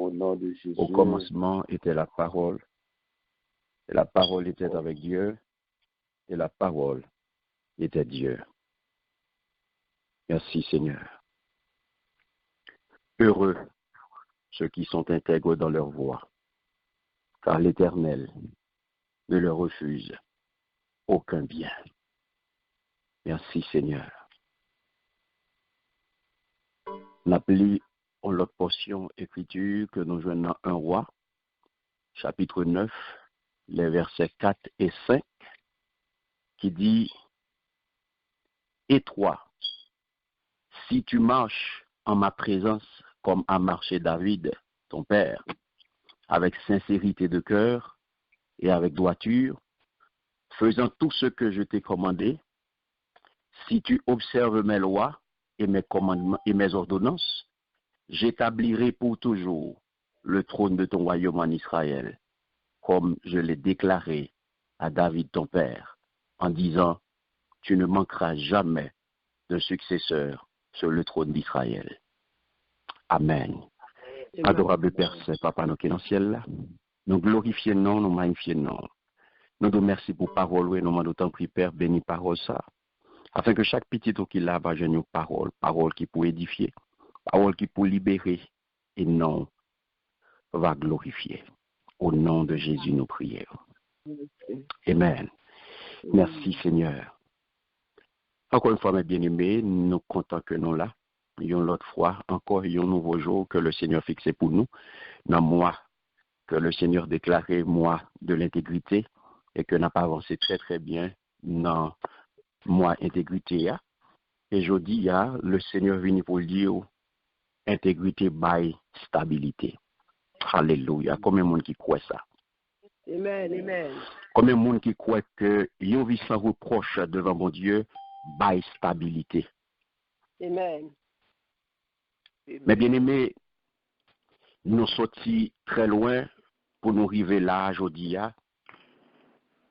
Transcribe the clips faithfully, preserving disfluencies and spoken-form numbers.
Au nom de Jésus. Au commencement était la parole, et la parole était avec Dieu, et la parole était Dieu. Merci Seigneur. Heureux ceux qui sont intègres dans leur voie, car l'Éternel ne leur refuse aucun bien. Merci Seigneur. N ap li yon lòt pòsyon ekriti ke nou jwenn nan en Roi, chapitre neuf, les versets quatre et cinq, qui dit, Et toi, si tu marches en ma présence comme a marché David, ton père, avec sincérité de cœur et avec droiture, faisant tout ce que je t'ai commandé, si tu observes mes lois et mes commandements et mes ordonnances, j'établirai pour toujours le trône de ton royaume en Israël, comme je l'ai déclaré à David ton père, en disant, tu ne manqueras jamais d'un successeur sur le trône d'Israël. Amen. Adorab Pè Sen, Papa nou ki nan syèl la, nou glorifye non, nou magnifye non. Nou di w mèsi pou pawòl ou e nou mande w tanpri Pè beni pawòl sa, afin ke chak pitit ou ki la va jwenn yon pawòl, pawòl ki pou edifye, pawòl ki pou libere, e non va glorifye. O non de Jezi nou priye. Amen. Mèsi Senyè. Encore une fois, mes bien-aimés, nou kontan ke nou la. Yon lòt fwa ankò, yon nouvo jou ke le Senyè fikse pou nou nan mwa ke le Senyè deklare mwa de lentegrite e ke n ap avanse trè trè byen nan mwa entegrite a. E jodi a, le Senyè vini pou l di w, entegrite bay stabilite. Alelouya. Konbyen moun ki kwè sa? Amen, amen. Konbyen moun ki kwè ke yon vi san repwòch devan Bondye bay stabilite? Amen. Men byeneme, nou soti trè lwen pou nou rive la a jodi a,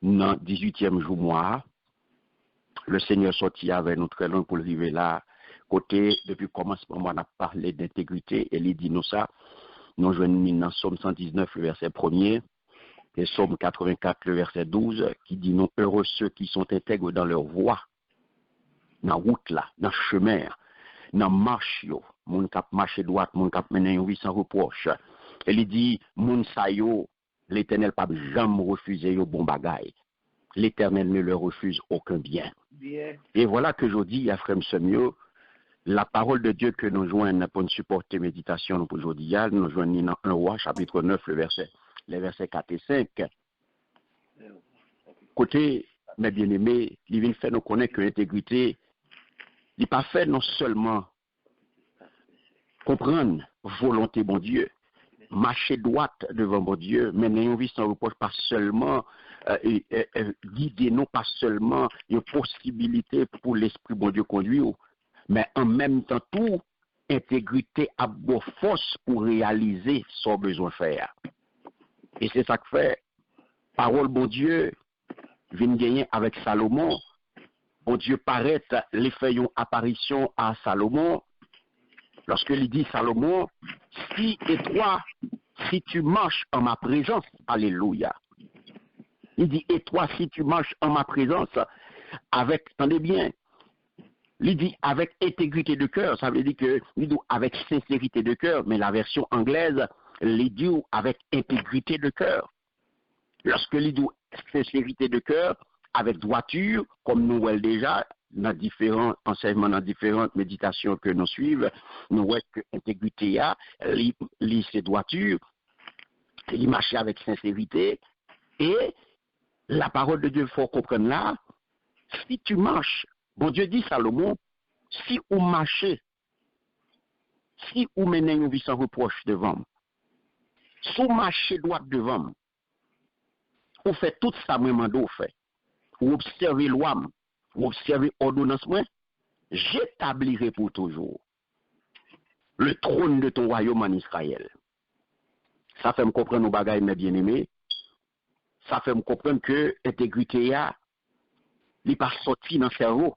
nan dizuityèm jou mwa a. Le Senyè soti avè nou trè lwen pou l rive la a, kote depi kòmansman mwa n ap pale d entegrite e li di nou sa. Nou jwenn li nan Sòm san diznèf, le vèsè premye, e Sòm katrevenkat, le vèsè douz, ki di nou, Heureux ceux qui sont intègres dans leur voie, nan wout la, nan chemen an, nan mach yo, moun k ap mache dwat, moun k ap mennen yon vi san repwòch. E li di, moun sa yo, Letènèl p ap janm refize yo bon bagay. L'Éternel ne leur refuse aucun bien. Bien. E vwala ke jodi a, frè m, sè m yo, la parole de Dieu ke nou jwenn pou n sipòte meditasyon nou pou jodi a, nou jwenn li nan en Wa, chapitre neuf, le verset, les versets quatre et cinq. Kote, mes bien-aimés, li vin fè nou konnen ke entegrite, li pa fè non sèlman konprann volonte Bondye, mache dwat devan Bondye, mennen yon vi san repwòch pa sèlman gide nou, pa sèlman yon posibilite pou Lespri Bondye kondwi w, men an menm tan tou, entegrite ap ba w fòs pou w reyalize sa w bezwen fè a. E se sa k fè pawòl Bondye vin genyen avèk Salomon. Bondye parèt, li fè yon aparisyon a Salomon, lòske li di Salomon, si et toi, si tu marches en ma présence, alelouya. Li di, et toi, si tu marches en ma présence, avèk, tande byen, li di avèk entegrite de cœur, sa vle di ke li di avèk senserite de cœur, men la version anglaise, li di avèk entegrite de cœur. Lòske li di w senserite de kè, avèk dwati, kòm nou wè l deja nan diferan ansèyman, nan diferan meditasyon ke nou swiv, nou wè ke entegrite a, li, li se dwati, li mache avèk senserite, e la parole de Dieu fè w konprann la, si tu marches, Bondye di Salomon, si ou mache, si ou mennen yon vi san repwòch devan m, si w mache dwat devan m, ou fè tout sa mwen mande w fè, ou obsève lwa m, ou obsève òdonans mwen, j'établirai pour toujours le trône de ton royaume en Israël. Sa fè m konprann yon bagay, mes bien-aimés. Sa fè m konprann ke entegrite a, li pa sòti nan sèvo.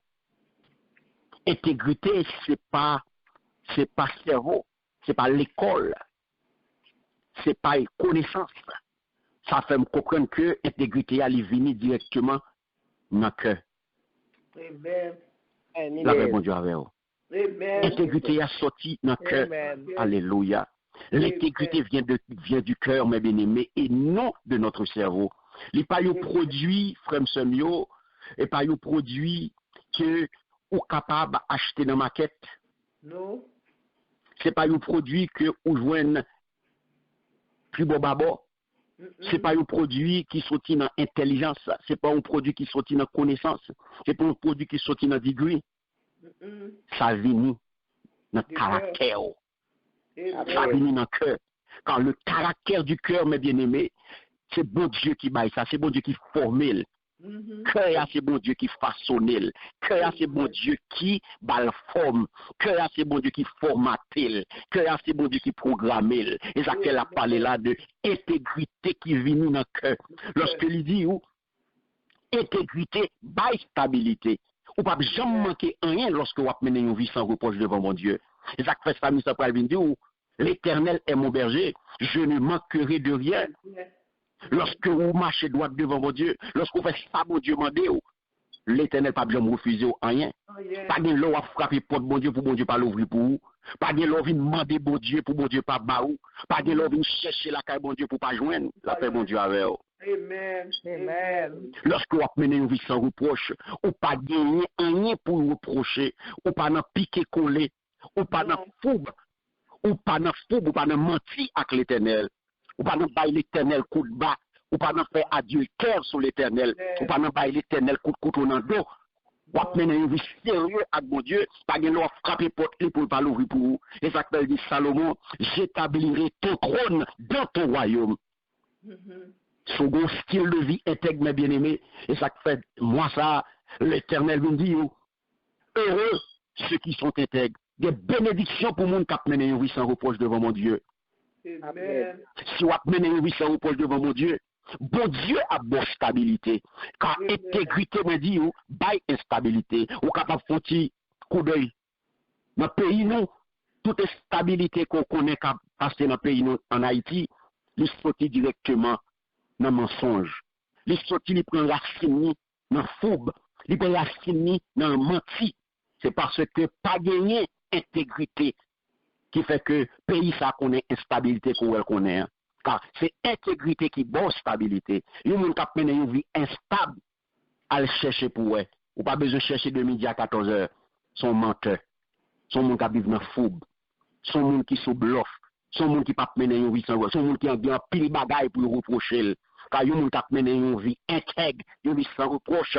Entegrite, se pa, se pa sèvo, se pa lekòl. se pa konesans. Sa fè m konprann ke entegrite a li vini dirèkteman nan kè. Amen. Lapè Bondye avè w. Amen. Entegrite a soti nan kè. Amen. Alelouya. L'intégrité vient, de, vient du cœur, mes bien-aimés, et non de notre cerveau. Li pa yon pwodui, frè m sè m yo, e pa yon pwodui ke ou kapab achte nan makèt. Non. Se pa yon pwodui ke ou jwenn tribò babò. Se pa yon pwodui ki soti nan entèlijans. Se pa yon pwodui ki soti nan konesans. Se pa yon pwodui ki soti nan digri. Mm-mm. Sa vini nan Di kè. Karaktè w. Amen. Sa vini nan kè. Car le caractère du cœur, mes bien-aimés, se Bondye ki bay sa, se Bondye ki fòme l. Mhm. Kè a se Bondye ki fasone l. Kè a se Bondye ki ba l fòm. Kè a se Bondye ki fòmate l. Kè a se Bondye ki pwograme l. E sa kè l ap pale la de entegrite ki vini nan kè. Lòske li di ou, entegrite bay stabilite. Ou p ap janm manke anyen lòske w ap mennen yon vi san repwòch devan Bondye. E sa k fè salmis la pral vin di ou, L'Éternel est mon berger, je ne manquerai de rien. Lòske ou mache dwat devan Bondye, lòske ou fè sa Bondye mande w, Letènèl p ap janm refize w anyen. Pa gen lè w ap frape pòt Bondye pou Bondye pa louvri pou ou. Pa gen lè w vin mande Bondye pou Bondye pa ba ou. Pa gen lè w vin chèche lakay Bondye pou pa jwenn. Lapè Bondye avè w. Amen. Amen. Lòske w ap mennen yon vi san repwòch, ou pa genyen anyen pou repwoche, ou pa nan pike kole, ou pa nan foub, ou pa nan foub, ou pa nan manti ak Letènèl, ou pa nan bay Letènèl kout ba, ou pa nan fè adiltè sou Letènèl, ou pa nan bay Letènèl kout kouto nan do. W ap mennen yon vi serye ak Bondye, pa gen lè w ap frape pòt li pou l pa louvri pou ou. E sa k fè l di Salomon, j'établirai ton trône dans ton royaume. Si w gen yon stil de vi entèg, mes bien-aimés, e sa k fè mwa sa a, Letènèl vin di yo, heureux ceux qui sont intègres. Gen benediksyon pou moun k ap mennen yon vi san repwòch devan Bondye. Amen. Si w ap mennen yon vi san repwòch devan Bondye, Bondye ap ba w stabilite. Ka entegrite, mwen di yo, bay enstabilite. Ou kapab fè yon ti koudèy nan peyi nou, tout enstabilite ke w konnen k ap pase nan peyi nou ann Ayiti, li soti dirèkteman nan mansonj. Li soti, li pran rasin li nan foub. Li pran rasin li nan manti. Se paske pa genyen entegrite ki fè ke peyi sa konnen enstabilite ke w wè l konnen an. Ka se entegrite ki ba w stabilite. Yon moun k ap mennen yon vi enstab, al chèche pou wè. Ou pa bezwen chèche de midi a katòz è. Se yon mantè. Se yon moun k ap viv nan foub. Se yon moun ki sou blòf. Se yon moun ki p ap mennen yon vi san repwòch. Se yon moun ki gen anpil bagay pou yo repwoche l. Ka yon moun k ap mennen yon vi entèg, yon vi san repwòch,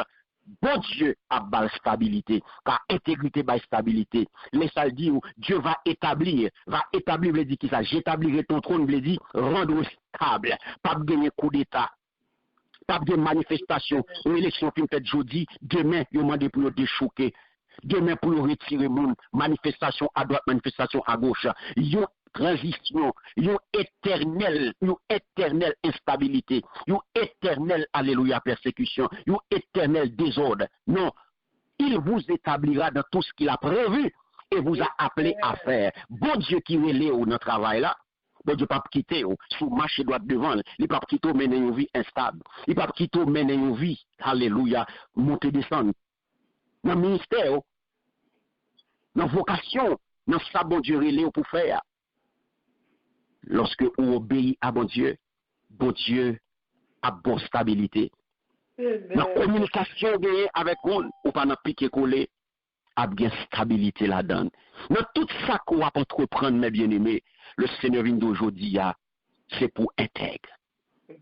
Bondye ap ba l stabilite. Ka entegrite bay stabilite. Men sa l di ou, Dieu va établir. Va établir vle di kisa? J'établirai ton trône vle di rendre stable. P ap genyen koudeta. P ap gen manifestasyon. Yon eleksyon fin fèt jodi, demen yo mande pou yo dechouke. Demen pou yo retire moun. Manifestasyon adwat, manifestasyon agoch. Yon tranzisyon, yon etènèl, yon etènèl enstabilite, yon etènèl, alelouya, pèsekisyon, yon etènèl dezòd. Non, il vous établira dans tout ce qu'il a prévu et vous a appelé à faire. Bondye ki rele w nan travay la, Bondye p ap kite w. Si w mache dwat devan l, li p ap kite w mennen yon vi enstab. Li p ap kite w mennen yon vi, alelouya, monte desann. Nan ministè w, nan vokasyon, nan sa Bondye rele w pou fè a. Lòske ou obeyi a Bondye, Bondye ap ba w stabilite. Nan kominikasyon w genyen avèk moun, ou pa nan pike kole, ap gen stabilite ladan l. Nan tout sa ke w ap antreprann, mes bien-aimés, le Seigneur vin di w jodi a, se pou entèg.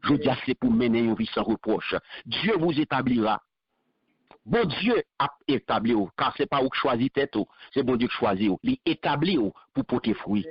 Jodi a, se pou mennen yon vi san repwòch. Dieu vous établira. Bondye ap etabli w, ka se pa ou k chwazi tèt ou, se Bondye k chwazi w. Li etabli w pou pote fwi.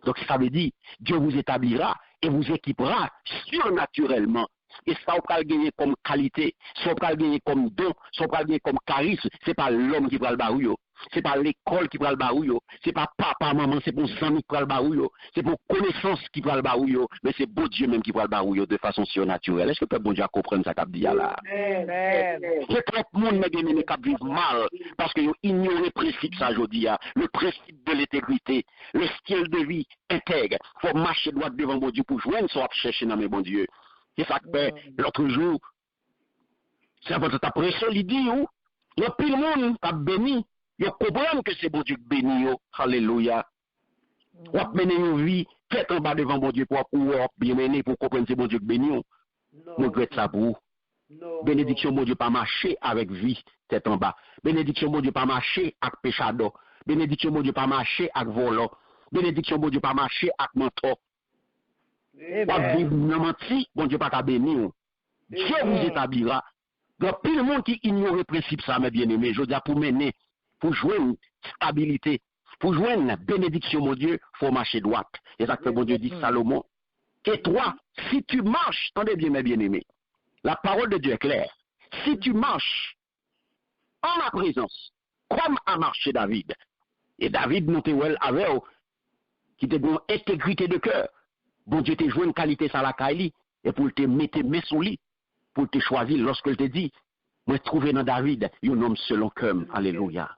Donk, sa vle di, Dieu vous établira et vous équipera surnaturellement. E sa w pral genyen kòm kalite, sa w pral genyen kòm don, sa w pral genyen kòm karism, se pa lòm ki pral ba ou yo. Se pa lekòl ki pral ba ou yo. Se pa papa, manman, se pa yon zanmi ki pral ba ou yo. Se pa yon konesans ki pral ba ou yo. Men se Bondye menm ki pral ba ou yo de fason sinatirèl. Èske pèp Bondye a konprann sa k ap di a la? Amen. Gen twòp moun, men byeneme, k ap viv mal paske yo inyore prensip sa jodi a. Le principe de l'intégrité, le style de vie intègre. Fò w mache dwat devan Bondye pou jwenn sa w ap chèche nan men Bondye. Se sa k fè, lòt jou, sèvant lan t ap preche, li di ou, gen anpil moun k ap beni, yo konprann ke se Bondye k beni yo. Alelouya. W ap mennen yon vi tèt anba devan Bondye pou w ap, ou wè w ap byen mennen, pou w konprann se Bondye k beni w. M regrèt sa pou ou. Benediksyon Bondye pa mache avèk vi tèt anba. Benediksyon Bondye pa mache ak pechadò. Benediksyon Bondye pa mache ak vòlò. Benediksyon Bondye pa mache ak mantò. W ap viv nan manti, Bondye pa ka beni w. Dieu vous établira. Gen anpil moun ki inyore prensip sa, men byeneme, jodi a pou mennen, pou jwenn stabilite, pou jwenn benediksyon Bondye, fò w mache dwat. E sa k fè Bondye di Salomon, et toi, si tu marches, tande byen, men byeneme, la parole de Dieu est claire, si tu marches en ma présence, comme a marché David. E David, nou te wè l avè w, ki te gen yon entegrite de kè. Bondye te jwenn kalite sa lakay li, e pou l te mete men sou li, pou l te chwazi l, lòske l te di, mwen twouve nan David yon nonm selon kè m. Alelouya.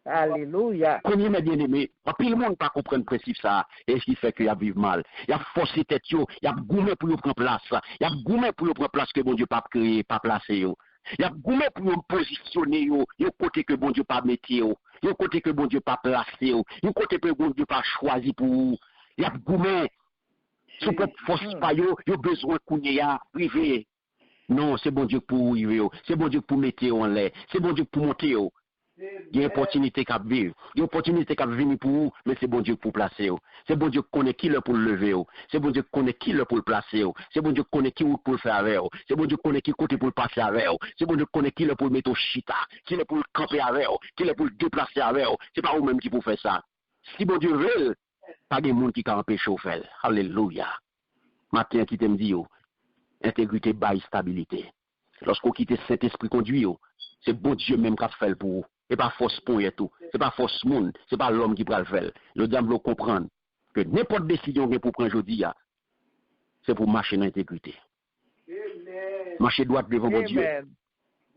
Alelouya. Kounye a, men byeneme, anpil moun pa konprann prensip sa a, e ki fè ke y ap viv mal. Y ap fòse tèt yo, y ap goumen pou yo pran plas. Y ap goumen pou yo pran plas ke Bondye p ap kreye, p ap plase yo. Y ap goumen pou yo pozisyone yo, yon kote ke Bondye pa mete yo, yon kote ke Bondye pa plase yo, yon kote ke Bondye pa chwazi pou ou. Y ap goumen sou pwòp fòs pa yo, yo bezwen kounye a rive. Non, se Bondye k pou rive yo, se Bondye k pou mete yo anlè, se Bondye k pou monte yo. Gen opòtinite k ap viv, gen opòtinite k ap vini pou ou, men se Bondye k pou plase yo. Se Bondye k konnen ki lè pou l leve w. Se Bondye k konnen ki lè pou l plase w. Se Bondye k konnen ki wout pou l fè avè w. Se Bondye k konnen ki kote pou l pase avè w. Se Bondye k konnen ki lè pou l mete w chita, ki lè pou l kanpe avè w, ki lè pou l deplase avè w. Se pa ou menm ki pou fè sa. Si Bondye vle l, pa gen moun ki ka anpeche w fè l. Alelouya. Maten an, kite m di w, entegrite bay estabilite. Lòske w kite Sentespri kondui w, se Bondye menm k ap fè l pou ou. E pa fòs ponyèt ou, se pa fòs moun, se pa lòm ki pral fè l. Jodi a, m vle w konprann ke nenpòt desizyon w gen pou w pran jodi a, se pou w mache nan entegrite. Mache dwat devan Bondye,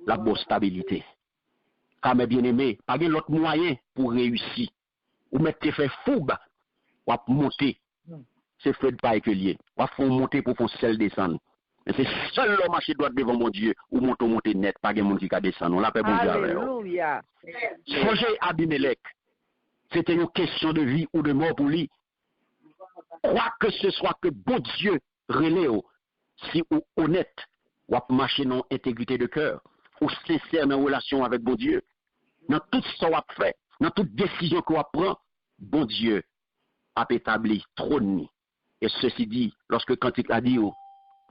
l ap ba w stabilite. Kame byeneme, pa gen lòt mwayen pou w reyisi. Ou mèt te fè foub, w ap monte. Se Fred Pye ke l ye. W ap fè yon monte pou w fè yon sèl desann. Men se sèl lè w mache dwat devan Bondye, ou monte, w monte nèt, pa gen moun ki ka desann ou. Lapè Bondye avè w. Alelouya. Sonje Abimelèk. Se te yon kesyon de vi ou de mò pou li. Kwa ke se swa ke Bondye rele w, si ou onèt, w ap mache nan entegrite de kè, ou sensè nan relasyon w avèk Bondye, nan tout sa w ap fè, nan tout desizyon ke w ap pran, Bondye ap etabli twòn li. E sesi di, lòske kantik la di w,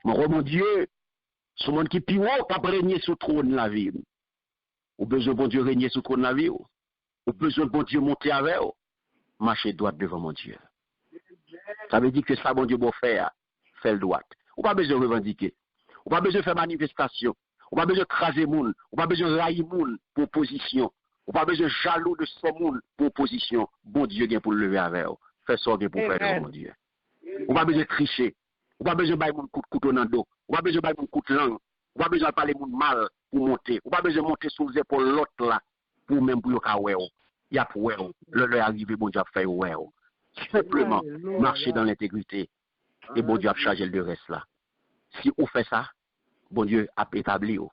mwen wè Bondye, se yon moun ki pi wo k ap renye sou twòn lavi m. Ou bezwen Bondye renye sou twòn lavi w. Ou bezwen Bondye monte avè w. Mache dwat devan Bondye. Sa vle di ke sa Bondye ba w fè a, fè l dwat. Ou pa bezwen revandike. Ou pa bezwen fè manifestasyon. Ou pa bezwen kraze moun. Ou pa bezwen rayi moun pou pozisyon. Ou pa bezwen jalou de sò moun pou pozisyon. Bondye gen pou l leve avè w. Fè sa w gen pou w fè devan Bondye. Ou pa bezwen triche. Ou pa bezwen bay moun kout kouto nan do. Ou pa bezwen bay moun kout lang. Ou pa bezwen al pale moun mal pou w monte. Ou pa bezwen monte sou zepòl lòt la pou ou menm pou yo ka wè w. Y ap wè w. Lè lè a rive, Bondye ap fè yo wè w. Senpleman, mache dan lentegrite e Bondye ap chaje l de rès la. Si ou fè sa, Bondye ap etabli w.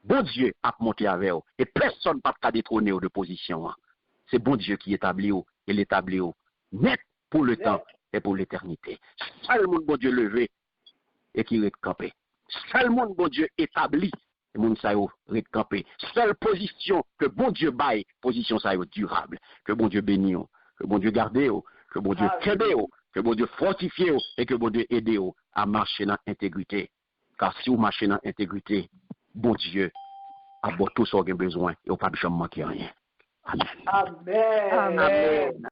Bondye ap monte avè w e pèsonn p ap ka detwone w de pozisyon an. Se Bondye ki etabli w e l etabli w nèt pou letan e pou letènite. Sèl moun Bondye leve e ki ret kanpe. Sèl moun Bondye etabli, e moun sa yo ret kanpe. Sèl pozisyon ke Bondye bay, pozisyon sa yo dirab. Ke Bondye beni w, ke Bondye gade w, ke Bondye kenbe w, ke Bondye fòtifye w e ke Bondye ede w a mache nan entegrite. Ka si w mache nan entegrite, Bondye ap ba w tou sa w gen bezwen e w p ap janm manke anyen. Amèn. Amèn.